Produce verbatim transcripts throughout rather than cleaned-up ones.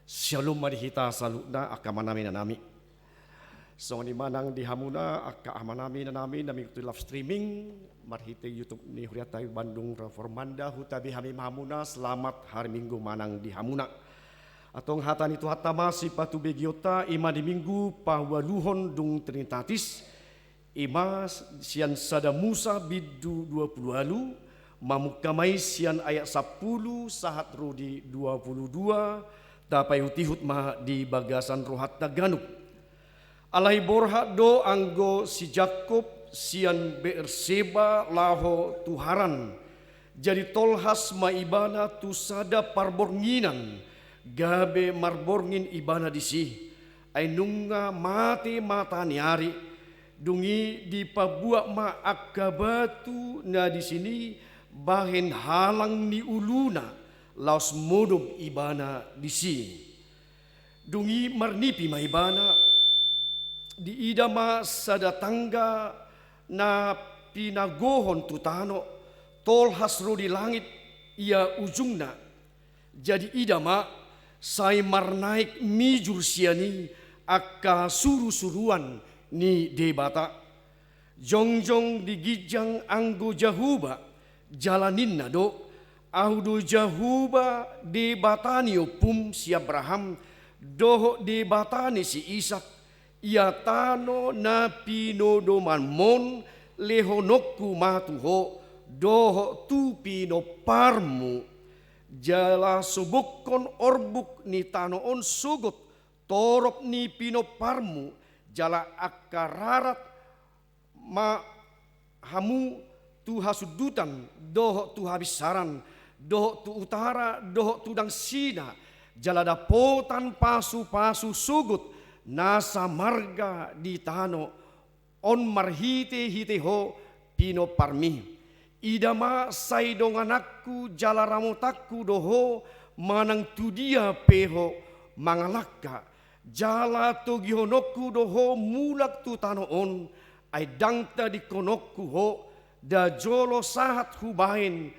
Syalom ma di hita saluhutna angka amanami inanami. Songon i ma nang di hamuna angka amanami inanami na mangikuti live streaming marhite YouTube ni Huriata i Bandung Reformanda, hutabi hami ma hamuna, selamat hari Minggu ma nang di hamuna. Antong hata ni Tuhanta ma sipatubegeonta, i ma di Minggu paualuhon dung Trinitatis, i ma sian sada Musa bindu dua pulu ualu, mamungka ma i sian ayat sampulu sahat ro di dua pulu dua, tapaihutihut ma di bagasan rohanta ganup. Alai borhat do anggo si Jakkob sian Beerseba laho tu Haran. Jadi tolhas ma ibana tu sada parbornginan, gabe marborngin ibana disi. Ai nunga mate mataniari, dung i dipabuat ma angka batu na disi bahen halang ni uluna, laos modom ibana disi. Dung i marnipi ma ibana, diida ma sada tangga na pinagohon tu tano, tolhas ro di langit ia ujungna. Jadi ida ma, sai marnaek mijur sian i angka surusuruan ni Debata. Jongjong di ginjang anggo Jahowa, jala ninna do: Ahu do Jahowa, Debata ni ompum si Abraham, dohot Debata ni si Isak. Ia tano na pinodomanmon lehononku ma tu ho, dohot tu pinomparmu. Jala sobokkon orbuk ni tano on sogot torop ni pinomparmu, jala angka rarat ma hamu tu hasundutan, dohot tu habinsaran, dohot tu utara, dohot tu dangsina, jala dapotan pasupasu sogot nasa marga di tano on marhitehite ho pinomparmi. Ida ma, sai dongananku jala ramotanku do ho manang tu dia pe ho mangalangka. Jala togihononku do ho mulak tu tano on, ai ndang tadingkononku ho, nda jolo sahat hubahen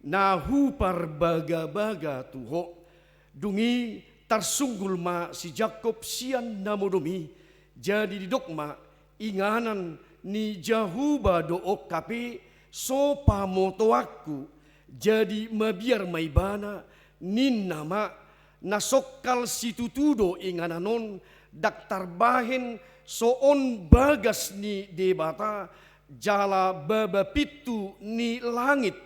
na huparbagabaga tu ho. Dung i tarsunggul ma si Jakkob sian na modom i. Jadi didok ma: Inganan ni Jahowa do on hape so pamotoanku. Jadi mabiar ma ibana, ninna ma: Na songkal situtu do inganan on, ndang tarbahen so on bagas ni Debata, jala baba pintu ni langit.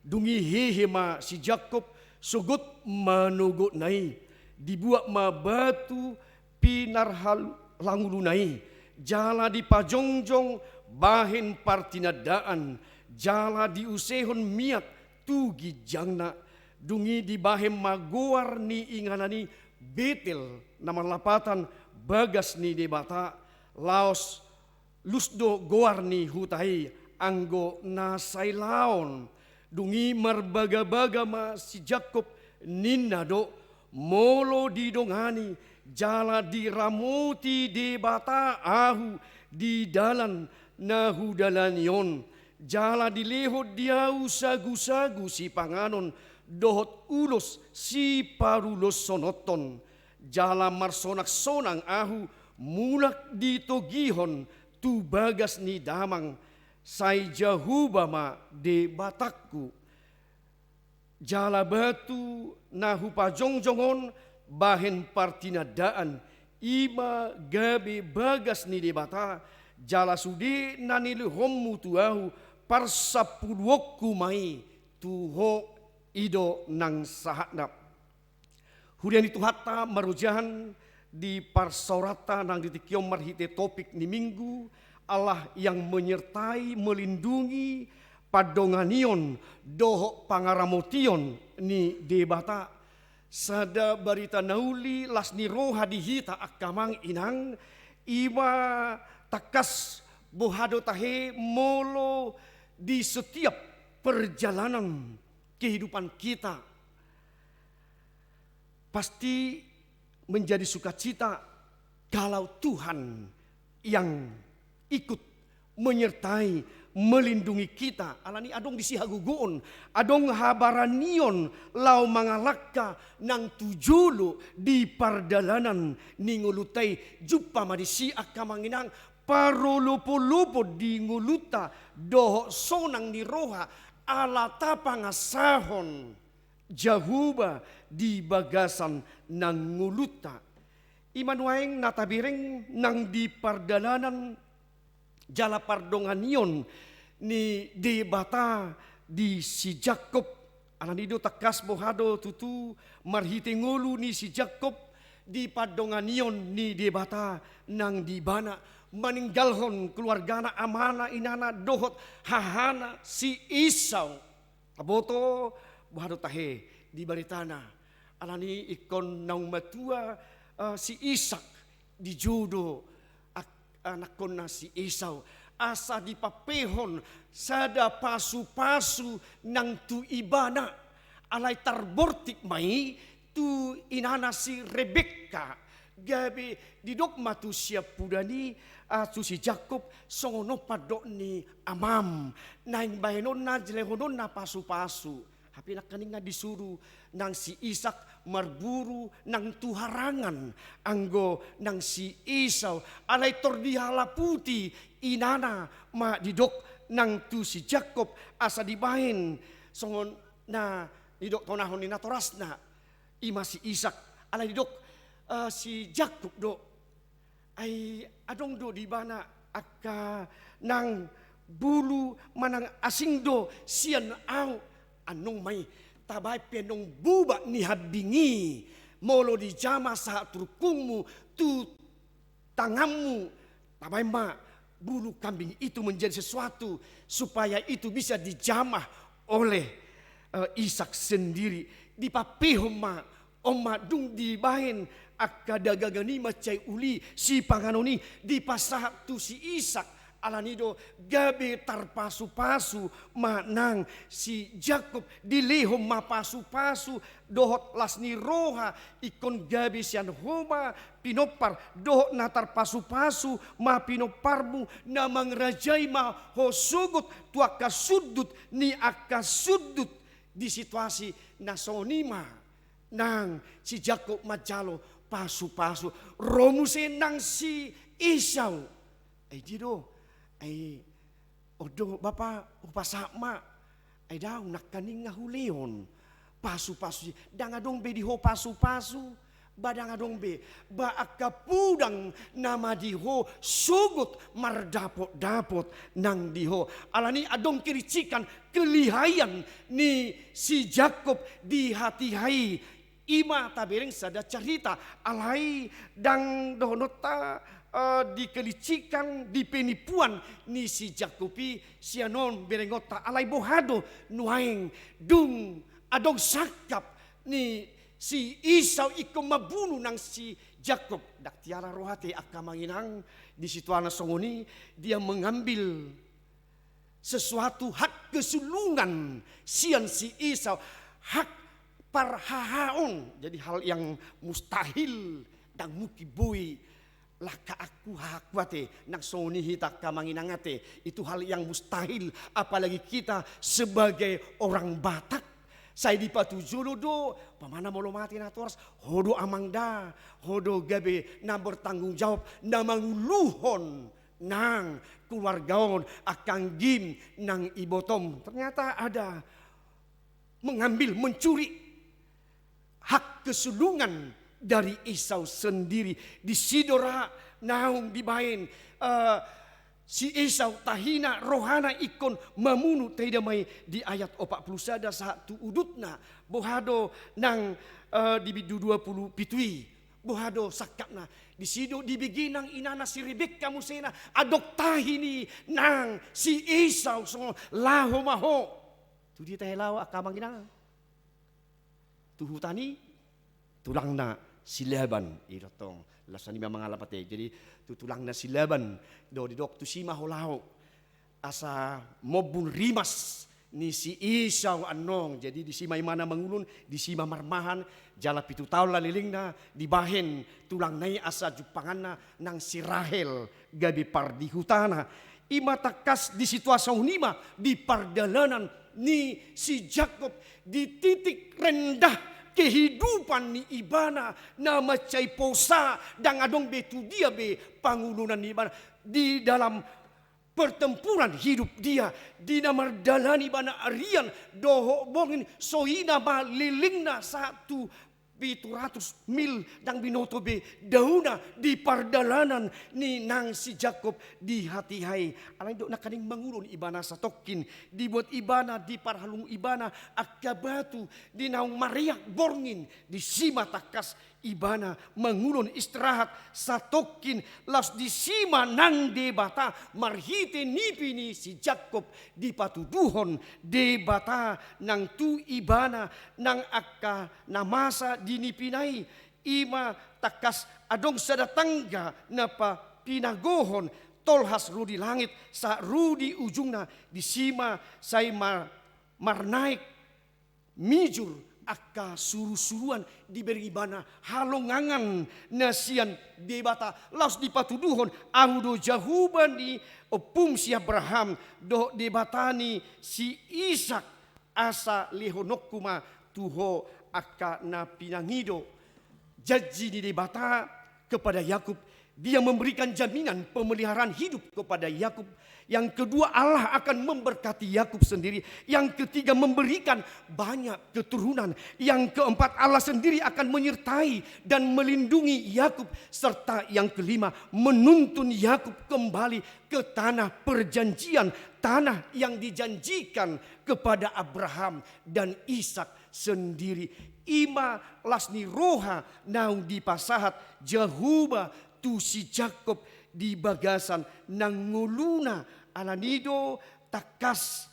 Dung i hehe ma si Jakkob sogot manogotna i. Dibuat ma batu pinarhal-, languluna i, jala dipajongjong bahen partinandaan, jala diusehon miak tu ginjangna. Dung i dibahen ma goar ni inganan i Betel, na marlapatan bagas ni Debata, laos Lus do goar ni huta i anggo na sailaon. Dung i marbagabaga ma si Jakkob, ninna do: Molo didongani jala diramoti Debata ahu di dalan na hudalani on, jala dilehon di ahu sagusagu sipanganon dohot ulos siparulosononhon, jala marsonangsonang ahu mulak ditogihon tu bagas ni damang, sai Jahowa ma Debatangku. Jala batu na hupajongjong on bahen partinandaan, i ma gabe bagas ni Debata, jala sude na nilehonmu tu ahu, parsampuluonku ma i tu ho. I do nang sahatna. Huria ni Tuhanta, marojahan di parsaoranta nang di tingki on marhite topik ni Minggu, Allah yang menyertai, melindungi, pandonganion dohot pangaramotion ni Debata. Sada barita na uli, las ni roha di hita angka amang inang, i ma tangkas boha do tahe molo di setiap perjalanan kehidupan kita pasti menjadi sukacita kalau Tuhan yang ikut menyertai, melindungi kita, alani adong disi hagogoon, adong habaranion laho mangalangka nang tu jolo di pardalanan ni ngolunta i. Jumpa ma disi angka amang inang parolopolopon di ngolunta dohot sonang ni roha ala tapangasahon Jahowa di bagasan nang ngolunta. I ma nuaeng na tabereng nang di pardalanan jala pardonganion ni Debata di si Jakkob. Alani do tangkas boha do tutu marhite ngolu ni si Jakkob di pardonganion ni Debata nang di ibana, maninggalhon keluargana, amana, inana dohot hahana si Esau. Taboto boha do tahe di baritana. Alani ingkon naung matua, eh, si Isak, dijou do ak-, anakkonna si Esau asa dipampehon sada pasupasu nang tu ibana. Alai tarbortik ma i tu inana si Rebekka. Gabe didok ma tu siampudan i, ah, tu si Jakkob, songon on pandok ni amam, naeng bahenonna, jelehononna pasupasu. Hape nangkaningan disuru nang si Isak marburu nang tu harangan anggo nang si Esau. Alai tor dihalaputi inana ma didok nang tu si Jakkob asa dibahen songon na nidok tonahon ni natorasna. I ma si Isak, alai didok, eh, si Jakkob do. Ai adong do di ibana angka nang bulu manang asing do sian ahu. Annon ma i, tabaen pe annon bubak ni hambing i molo dijamah sahat tu rungkungmu, tu tanganmu, tabaen ma bulu kambing itu menjadi sesuatu, supaya itu bisa dijamah oleh, eh, Isak sendiri. Dipampehon ma, on ma dung dibaen angka dagangan i mansai uli sipanganon i dipasahat tu si Isak. Alani do gabe tarpasupasu ma nang si Jakkob, dilehon ma pasupasu dohot las ni roha, ingkon gabe sian ho ma pinompar dohot na tarpasupasu ma pinomparmu, na mangarajai ma ho sogot tu angka sundut ni angka sundut. Di situasi na songon i ma nang si Jakkob manjalo pasupasu. Ro muse nang si Esau. Ai dia do, ai on do bapa, hupasahat ma. Ai daong nangkaningan hulehon pasupasu i, ndang adong be di ho pasupasu. Ba ndang adong be, ba angka podang nama di ho sogot mardapotdapot nang di ho. Alani adong kelicikan, kelihaian ni si Jakkob di hatiha i. I ma tabereng sada carita, alai ndang dohononta, eh, di kelicikan, di penipuan ni si Jakkob i sian on berengonta. Alai boha do nuaeng dung adong sangkap ni si Esau ingkon mambunu nang si Jakkob? Ndang tiala ro hata angka amang inang di situasi na songon i, dia mengambil sesuatu hak kesulungan sian si Esau, hak parhahaon. Jadi hal yang mustahil, ndang mungkin boi langka angku, hahaku ate, nang songon i hita angka amang inang ate. Itu hal yang mustahil, apalagi kita sebagai orang Batak. Sai dipatujolo do, umpamana molo mate natoras, ho do amang da, ho do gabe na bertanggung jawab, na manguluhon nang keluarga on, angka anggim nang ibotom. Ternyata ada mengambil, mencuri hak kesulungan dari Esau sendiri. Disi do ra naung dibaen, eh, si Esau tahina rohana ingkon mamunu. Taida ma i di ayat opat pulu sada sahat tu udutna. Boha do nang, eh, di bindu dua pulu pitu i? Boha do sangkapna? Disi do dibege nang inana si Rebekka muse na adong tahi ni nang si Esau songon, laho ma ho. Tu dia tahe laho angka amang inang? Tu huta ni tulangna si Laban. I do tong, laos i ma mangalap ate. Jadi tu tulangna si Laban do didok, tusi ma ho laho asa mombun rimas ni si Esau annon. Jadi disi ma imana mangulun, disi ma marmahan, jala pitu taon lelengna dibahen tulangna i asa jumpanganna nang si Rahel gabe pardihutana. I ma tangkas di situasi on i ma di pardalanan ni si Jakob, di titik rendah kehidupan ni ibana, na mansai posa, ndang adong be tu dia be pangulonan ni ibana di dalam pertempuran hidup dia, di na mardalani ibana arian dohot borngin, so i na ma lelengna sahat tu pitu ratus mil, ndang binoto be dauna di pardalanan ni nang si Jakob di hatiha i. Alai didok nangkaning mangulon ibana satongkin, dibuat ibana, diparhalung ibana angka batu, di naung mareak borngin, disi ma tangkas ibana mangulon istirahat satongkin, laos disi ma nang Debata marhite nipi ni si Jakob dipatuduhon Debata nang tu ibana nang angka na masa di nipina i. I ma tangkas adong sada tangga na pa-, pinagohon tolhas ro di langit sahat ro di ujungna, disi ma sai mar-, marnaek mijur angka surusuruan, dibereng ibana halongangan na sian Debata, laos dipatuduhon, ahu do Jahowa ni ompum si Abraham, dohot Debata ni si Isak, asa lehononku ma tu ho angka na pinangido. Janji ni Debata kepada Yakub, Dia memberikan jaminan pemeliharaan hidup kepada Yakub. Yang kedua, Allah akan memberkati Yakub sendiri. Yang ketiga, memberikan banyak keturunan. Yang keempat, Allah sendiri akan menyertai dan melindungi Yakub. Serta yang kelima, menuntun Yakub kembali ke tanah perjanjian, tanah yang dijanjikan kepada Abraham dan Ishak sendiri. I ma las ni roha naung dipasahat Jahowa tu si Jakob di bagasan nang ngoluna. Alani do tangkas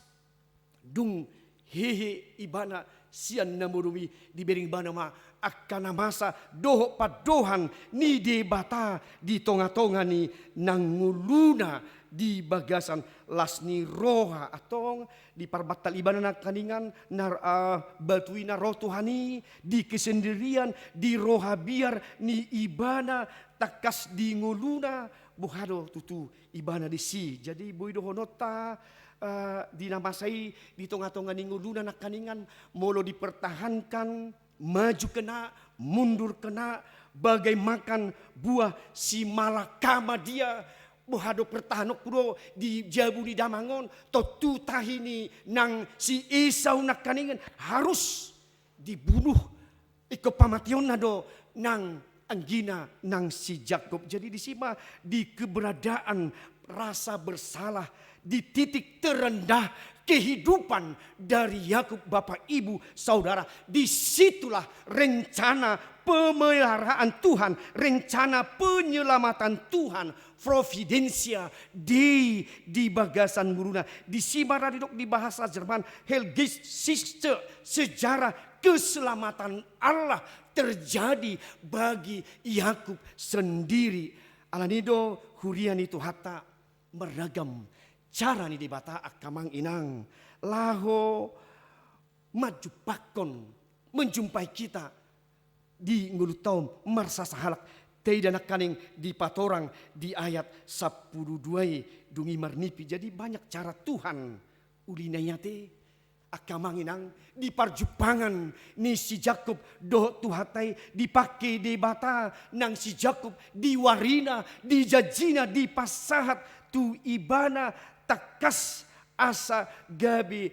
dung hehe ibana sian na modom i, dibereng ibana ma angka na masa dohot pandohan ni Debata di tongatonga ni nang ngoluna di bagasan las ni roha. Antong diparbantal ibana nangkaningan na, ah, batu i na ro Tuhan i di kesendirian, di roha biar ni ibana, tangkas di ngoluna, boha do tutu ibana disi. Jadi boi dohononta, eh, di na masa i di tongatonga ni ngoluna nangkaningan, molo dipertahankan, maju kena, mundur kena, bagai makan buah si malakama dia. Boha do pertahanonku do di jabu ni damang on, tontu tahi ni nang si Esau nangkaningan harus dibunuh. Ingkon pamateonna do nang anggina nang si Jakob. Jadi disi ma di keberadaan rasa bersalah, di titik terendah kehidupan dari Yakub, Bapak, Ibu, Saudara, disitulah rencana pemeliharaan Tuhan, rencana penyelamatan Tuhan, Providentia Dei, di bagasan ngoluna. Disi ma ra didok di bahasa Jerman, Heilsgeschichte, sejarah keselamatan Allah terjadi bagi Yakub sendiri. Alani do huria ni Tuhanta, marragam cara ni Debata angka amang inang laho manjumpangkon, menjumpai kita di ngolunta on marsasahalak. Taida nangkaning dipatorang di ayat sampulu dua i, dung i marnipi. Jadi banyak cara Tuhan uli na i ate, angka amang inang, di parjumpangan ni si Jakob dohot Tuhanta i, dipangke Debata nang si Jakob di warina, di janjina dipasahat tu ibana, tangkas asa gabe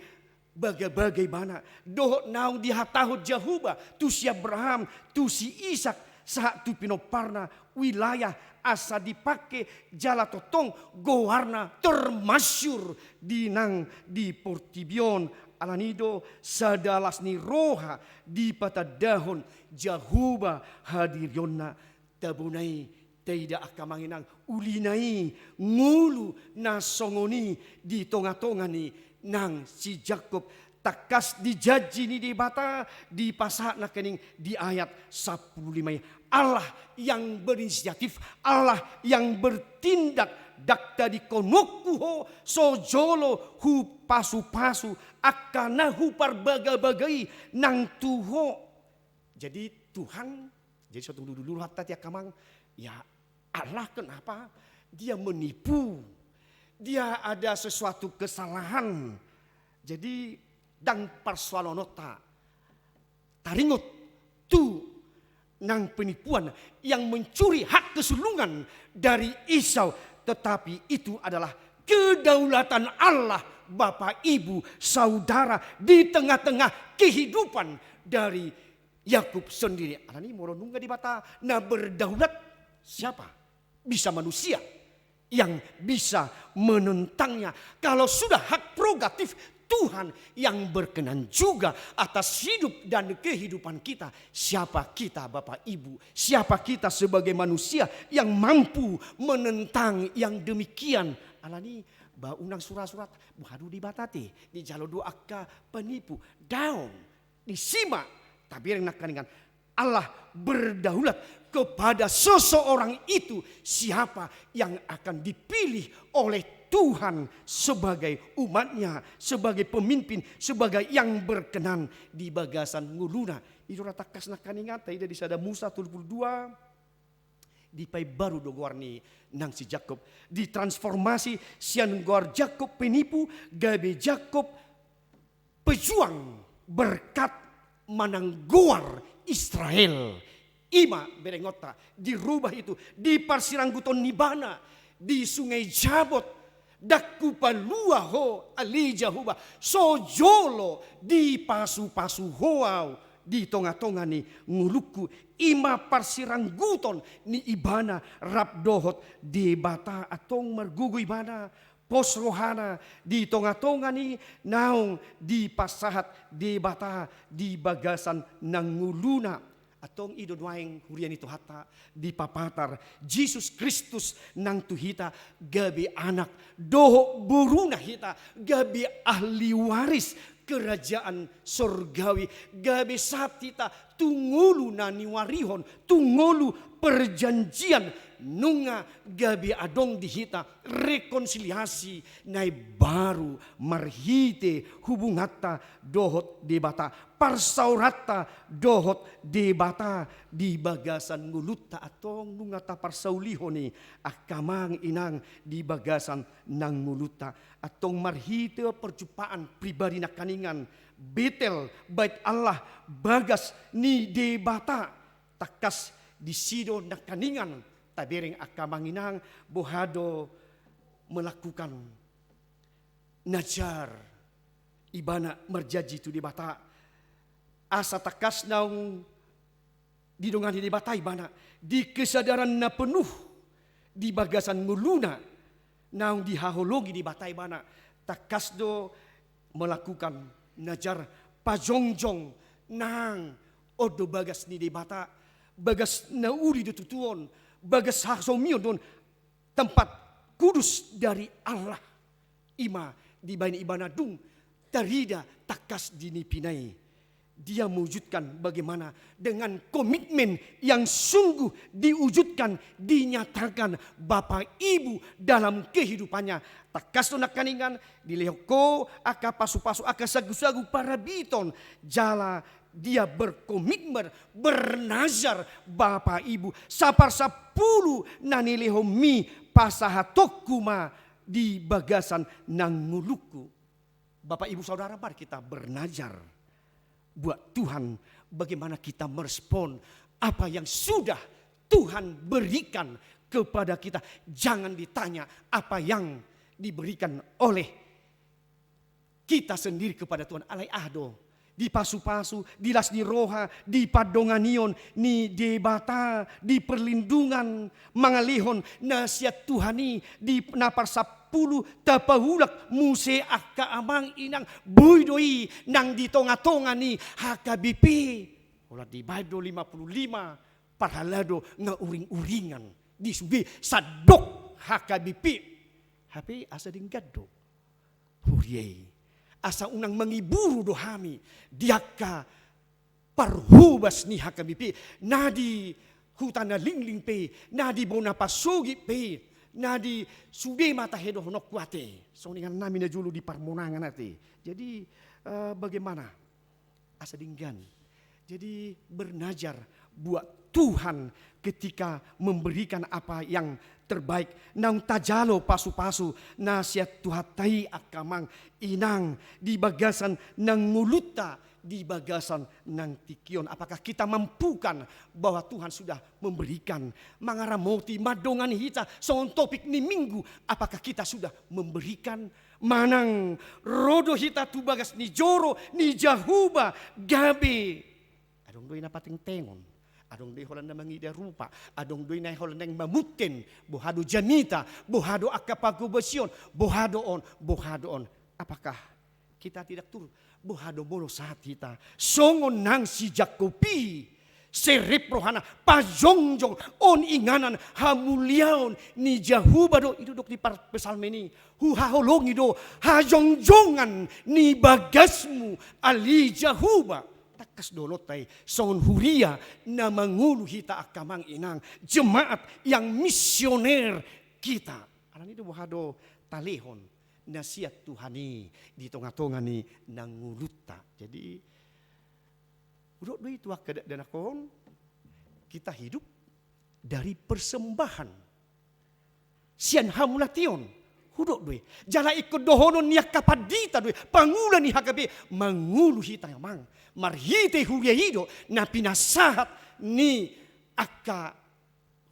bagabaga ibana. Dohot naung dihatahon Jahowa tu si Abraham, tu si Ishak, sahat tu pinomparna, wilayah asa dipangke jala tongtong goarna termasyhur di nang di portibi on. Alani do sada las ni roha dipatandahon Jahowa hadirionna. Tabo na i, taida angka amang inang, uli na i ngolu na songon i di tongatonga ni nang si Jakob. Tangkas di janji ni Debata dipasahat nangkaning di ayat sampulu lima i. Allah yang berinisiatif, Allah yang bertindak, ndang tadingkononku ho so jolo hupasupasu angka na huparbagabaga i nang tu ho. Jadi Tuhan, jadi so tung dulu-dulu hatta ti angka amang, ya Allah kenapa dia menipu dia ada sesuatu kesalahan. Jadi, ndang parsoalonta taringot tu nang penipuan yang mencuri hak kesulungan dari Esau, tetapi itu adalah kedaulatan Allah, Bapak, Ibu, Saudara, di tengah-tengah kehidupan dari Yakub sendiri. Alani molo nunga Debata na berdaulat, siapa bisa manusia yang bisa menentangnya? Kalau sudah hak prerogatif Tuhan yang berkenan juga atas hidup dan kehidupan kita, siapa kita, Bapak, Ibu? Siapa kita sebagai manusia yang mampu menentang yang demikian? Alani, ba unang sura-surat, ba hadu Debata te, dijalo do angka penipu. Daong. Disi ma tabereng nangkaningan, Allah berdaulat kepada seseorang itu, siapa yang akan dipilih oleh Tuhan sebagai umat-Nya, sebagai pemimpin, sebagai yang berkenan di bagasan ngoluna. I do ra tangkas nangkaningan, taida di Sada Musa tolu pulu dua, dipaimbaru do goar ni nang si Jakkob, ditransformasi sian goar Jakkob penipu gabe Jakkob pejuang, berkat manang goar Israel. I ma berengonta, dirubah itu, di parsirangguton ni ibana di Sungai Jabot, ndang hupalua ho ale Jahowa, so jolo dipasupasu ho au di tongatonga ni ngolungku. I ma parsirangguton ni ibana rap dohot Debata, antong margogo ibana, pos rohana di tongatonga ni naung dipasahat Debata di bagasan nang ngoluna. Antong i do nuaeng, huria ni Tuhanta, dipapatar Jesus Kristus nang tu hita gabe anak dohot boruna hita, gabe ahli waris kerajaan sorgawi, gabe sahat hita tu ngolu na niuarihon, tu ngolu perjanjian, nunga gabe adong di hita rekonsiliasi na imbaru marhite hubunganta dohot Debata, parsaoranta dohot Debata di bagasan ngolunta. Antong nunga taparsaulihon i, angka amang inang, di bagasan nang ngolunta. Antong marhite perjumpaan pribadi nangkaningan, Betel, Bait Allah, bagas ni Debata, tangkas disi do nangkaningan tabereng angka amang inang, boha do melakukan nazar, ibana marjanji tu Debata, asa tangkas naung didongani Debata ibana di kesadaran na penuh di bagasan ngoluna, naung dihaholongi Debata ibana, tangkas do melakukan nazar pajongjong nang on do bagas ni Debata, bagas na uli do tutu on, bagas hasomion do on, tempat kudus dari Allah. I ma dibahen ibana dung tarida tangkas di nipina i. Dia mewujudkan bagaimana dengan komitmen yang sungguh diwujudkan, dinyatakan Bapak Ibu dalam kehidupannya. Tangkas do nangkaningan dilehon ho angka pasupasu, angka sagusagu parabiton, jala dia berkomitmen, bernazar, Bapak Ibu, saparsapulu na nilehonmi pasahatonku ma di bagasan nang ngolungku. Bapak Ibu Saudara, mari kita bernazar buat Tuhan, bagaimana kita merespon apa yang sudah Tuhan berikan kepada kita. Jangan ditanya apa yang diberikan oleh kita sendiri kepada Tuhan, alai aha do? Dipasupasu, di las ni roha, di pandonganion ni Debata, di perlindungan, mangalehon na sian Tuhan i, di na parsapulu tapaulak muse angka amang inang, boi do i nang di tongatonga ni H K B P. Holan dibahen do lima puluh lima parhalado nga uringuringan, di sude sandok H K B P. Hape asa denggan do, huria i, asa unang mangiburu do hami di angka parhobas ni H K B P, na di Huta Nalingling pe, na di bona pasogit pe, na di sude ma tahedohononku ate, songon inganannami na jolo di Parmonangan ate. Jadi, eh, bagaimana? Asa denggan. Jadi, bernazar buat Tuhan ketika memberikan apa yang terbaik. Naung tajalo pasu-pasu na sian Tuhanta i angka amang inang di bagasan nang ngolunta, di bagasan nang tingki on. Apakah kita mampukan bahwa Tuhan sudah memberikan, mangaramoti, mandongani hita songon topik ni minggu? Apakah kita sudah memberikan? Manang ro do hita tu bagas ni joro ni Jahowa gabe adong do i na patengtengon, adong do i holan na mangida rupa, adong do i na holan naeng mamunten, boha do jamita, boha do angka pagobasion, boha do on, boha do on. Apakah kita tidak turut? Boha do molo sahat hita songon nang si Jakkob i, serep rohana, pajongjong, on inganan hamuliaon ni Jahowa do. I do didok ni par-, psalmen i, huhaholongi do hajongjongan ni bagasmu ale Jahowa. Tangkas do nonta i songon huria na mangolu hita angka amang inang, jemaat yang misioner kita. Alani do boha do talehon na sian Tuhan i di tonga-tonga ni nang ngolunta. Jadi hudok do i tu angka dakdanak on, kita hidup dari persembahan sian hamuliateon. Hudok do i. Jala ingkon dohonon ni angka pandita do i, pangula ni H K B, mangolu hita amang marhite huria i do na pinasahat ni angka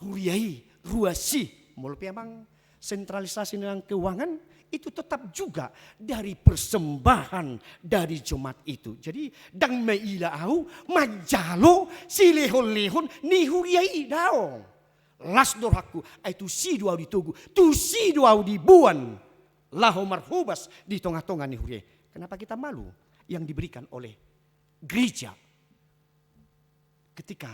huria i, ruas i. Molo pe amang sentralisasi nang keuangan, itu tetap juga dari persembahan dari jemaat itu. Jadi ndang maila ahu manjalo silehon-lehon ni huria i, daong. Las do rohangku, ai tusi do ahu ditogu, tusi do ahu diboan laho marhobas di tonga-tonga ni huria i. Kenapa kita malu yang diberikan oleh gereja? Ketika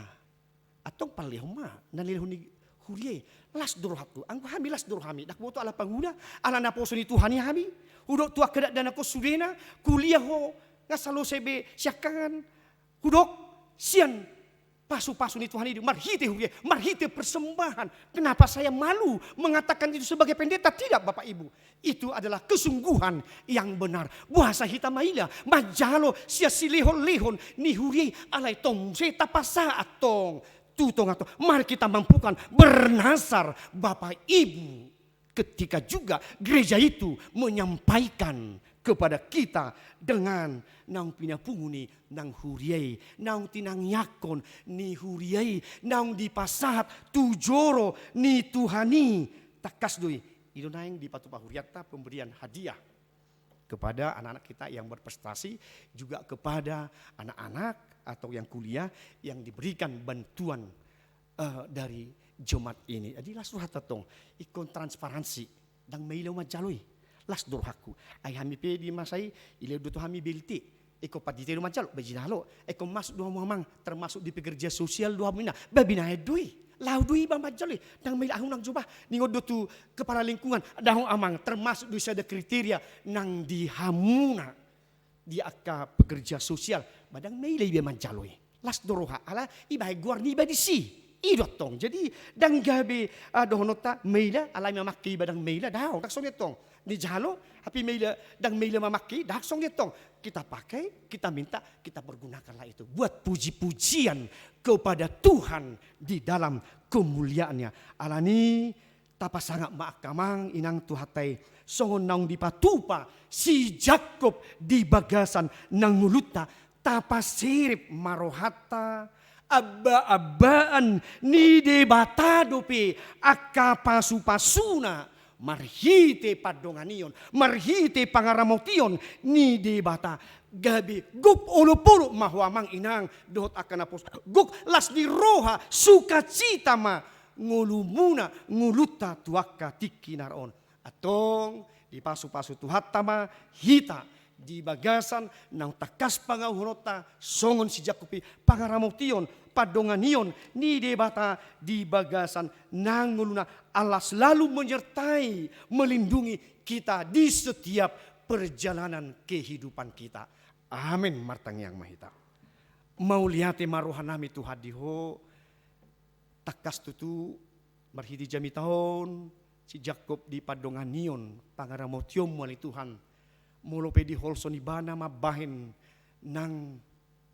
antong palehon ma na nilehon ni huria i, las do rohangku, anggo hami las do rohami, ndang boto ala pangula, ala naposo ni Tuhan i hami. Hudok tu angka dakdanak on sudena, kuliah ho, nga salose be siangkangan. Hudok sian pasu-pasu ni Tuhan i do, marhite huria, marhite persembahan. Kenapa saya malu mengatakan itu sebagai pendeta? Tidak, Bapak Ibu. Itu adalah kesungguhan yang benar. Boasa hita maila manjalo sian silehon-lehon ni huria i? Alai tong muse tapasahat tong tu tonga-tonga. Mari kita mampukan bernazar, Bapak Ibu, ketika juga gereja itu menyampaikan kepada kita dengan naung pinapungu ni nang huria i, naung tinangiangkon ni huria i, naung dipasahat tu joro ni Tuhan i. Tangkas do i. I do naeng dipatupa hurianta pemberian hadiah kepada anak-anak kita yang berprestasi, juga kepada anak-anak atau yang kuliah yang diberikan bantuan, eh, dari jemaat ini. Jadi las rohanta tong, ingkon transparansi. Ndang maila ahu manjalo i. Las do rohangku. Ai hami pe di masa i, dilehon do tu hami B L T. Ingkon pandita i do manjalo, ba jinalo. Ingkon masuk do hamu amang, termasuk di pekerja sosial do hamu ninna, ba binahen do i. Laho do iba manjalo i. Ndang maila ahu nang jumpa. Ningon do tu kepala lingkungan, daong amang, termasuk do i sada kriteria nang di hamuna di angka pekerja sosial. Ba ndang maila iba manjalo i. Las do roha, ala ibahen goar niba disi. I do antong. Jadi ndang gabe, ah, dohononta maila, alai mamangke iba ndang maila, daong, ndang songon i antong. Nijalo, hape maila, ndang maila mamangke, ndang songon i antong. Kita pakai, kita minta, kita pergunakanlah itu buat puji-pujian kepada Tuhan di dalam kemuliaan-Nya. Alani, tapasangap ma angka amang inang Tuhanta i, songon naung dipatupa si Jakkob di bagasan nang ngolunta, tapaserep ma rohanta, amba-ambaan ni Debata dope angka pasu-pasuna, marhite pandonganion, marhite pangaramotion ni Debata, gabe gok olop-olop ma ho amang inang dohot angka naposo, gok las ni roha, sukacita ma ngolumuna, ngolunta tu angka tingki na ro on. Antong, dipasu-pasu Tuhanta ma hita di bagasan naung tangkas pangahuhononta songon si Jakkob i, pangaramotion, pandonganion ni Debata di bagasan nang ngoluna, Allah selalu menyertai, melindungi kita di setiap perjalanan kehidupan kita. Amen. Martangiang ma hita. Mauliate ma rohanami Tuhan di Ho, tangkas tutu marhite jamita on, si Jakkob dipandonganion pangaramotionmu ale Tuhan, molo pe diholso ni ibana mambahen nang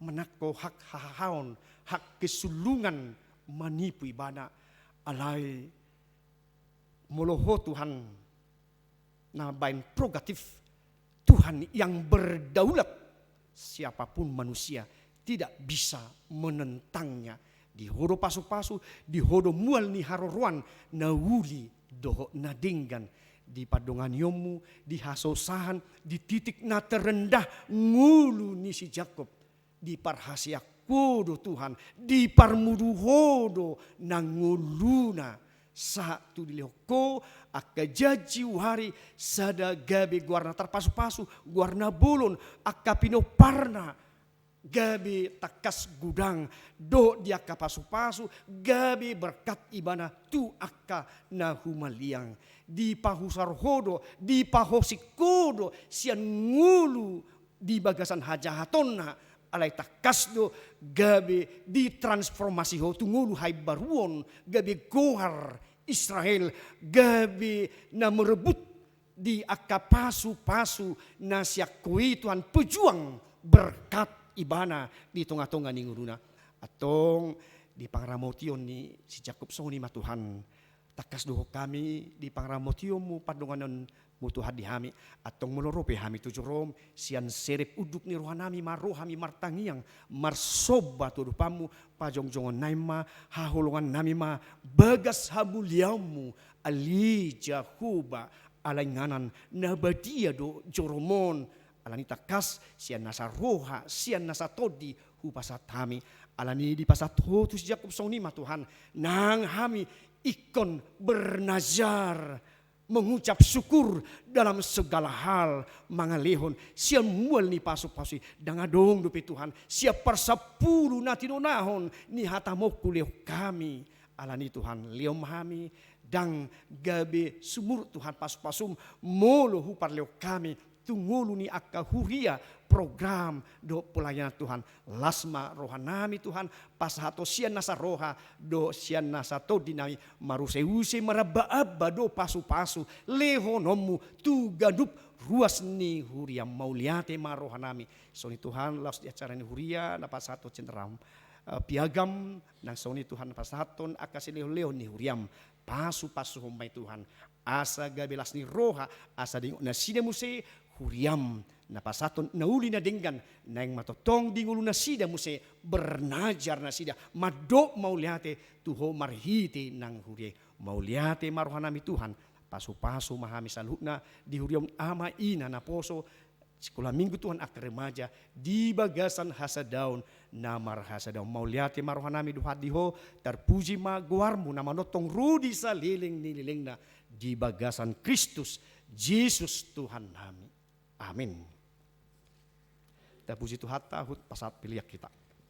manangko hak hahahaon, hak kesulungan manipu ibana, alai molo ho Tuhan na baen prerogatif, Tuhan yang berdaulat, siapapun manusia tidak bisa menentangnya. Di ho do pasu-pasu, di ho do mual ni haroroan na uli dohot na denggan, di pandonganionmu, di hasosahan, di titik na terendah ngolu ni si Jakob. Diparhaseang ho do Tuhan, diparmudu ho do na ngoluna. Sahat tu dilehon ho angka janji uari sada gabe goarna tarpasu-pasu, goarna bolon, angka pinomparna gabe tangkas godang, dohot di angka pasu-pasu gabe berkat ibana tu angka na humaliang. Dipahusar ho do, dipahosik ho do sian ngolu di bagasan hajahatonna, alai tangkas do gabe ditransformasi ho tu ngolu haimbaruon, gabe goar Israel, gabe na merebut di angka pasu-pasu na sian ho i Tuhan, pejuang berkat ibana di tonga-tonga ni ngoluna. Antong di pangaramotion ni si Jakob songon i ma Tuhan. Tangkas do hami di pangaramotionmu, pandonganonmu Tuhan di hami. Antong molo ro pe hami tu jorom, sian serep unduk ni rohanami ma ro hami martangiang, marsomba tu adopanmu, pajongjongonnami ma, haholongannami ma bagas hamuliaonmu, ale Jahowa, ala inganan na badia do jorom on. Alani tangkas sian nasa roha, sian nasa tondi hupasahat hami. Alani dipasahat ho tu si Jakob songon i ma Tuhan, nang hami ingkon bernazar, mengucap syukur dalam segala hal, mangalehon sian mual ni pasu-pasu i. Ndang adong dope Tuhan sian parsampulu na tinonahon ni hatamu hulehon hami. Alani Tuhan, lehon ma hami, ndang gabe sumurut Tuhan pasu-pasum molo huparlehon hami tu ngolu ni angka huria, program dohot pelayanan Tuhan. Las ma rohanami Tuhan, pasahathon sian nasa roha dohot sian nasa tondinami, maruse-use, maramba-amba do pasu-pasu lehononmu tu ganup ruas ni huriam. Mauliate ma rohanami. Songon i Tuhan, laos di acara ni huria na pasahathon central, eh, piagam, nang songon i Tuhan na pasahathon angka silehon-lehon ni huriam. Pasu-pasuhon ma i Tuhan, asa gabe las ni roha, asa diingot nasida muse huriam, na pasahathon na uli na denggan, naeng ma tongtong di ngolu nasida muse, bernazar nasida, mandok mauliate tu ho marhite nang huria i. Mauliate ma rohanami Tuhan, pasu-pasu ma hami saluhutna di huria on, ama ina naposo, sikola minggu Tuhan, angka remaja di bagasan hasadaon na marhasadaon. Mauliate ma rohanami Tuhan di ho, tarpuji ma goarmu na manongtong ro di saleleng ni lelengna di bagasan Kristus Jesus Tuhannami. Amin. Tapuji Tuhanta, huhut pasahat pelean hita.